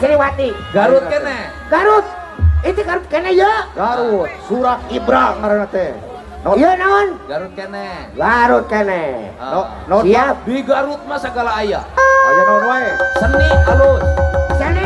Seniwati. Garut keneh. Garut. Itu Garut keneh ya. Garut, Surak Ibra ngaranna teh. No, Iya naon? Garut keneh. Garut keneh. no, Ah. no, Siap. Di Garut mah segala aya. Aya naon wae? Seni alus. Seni.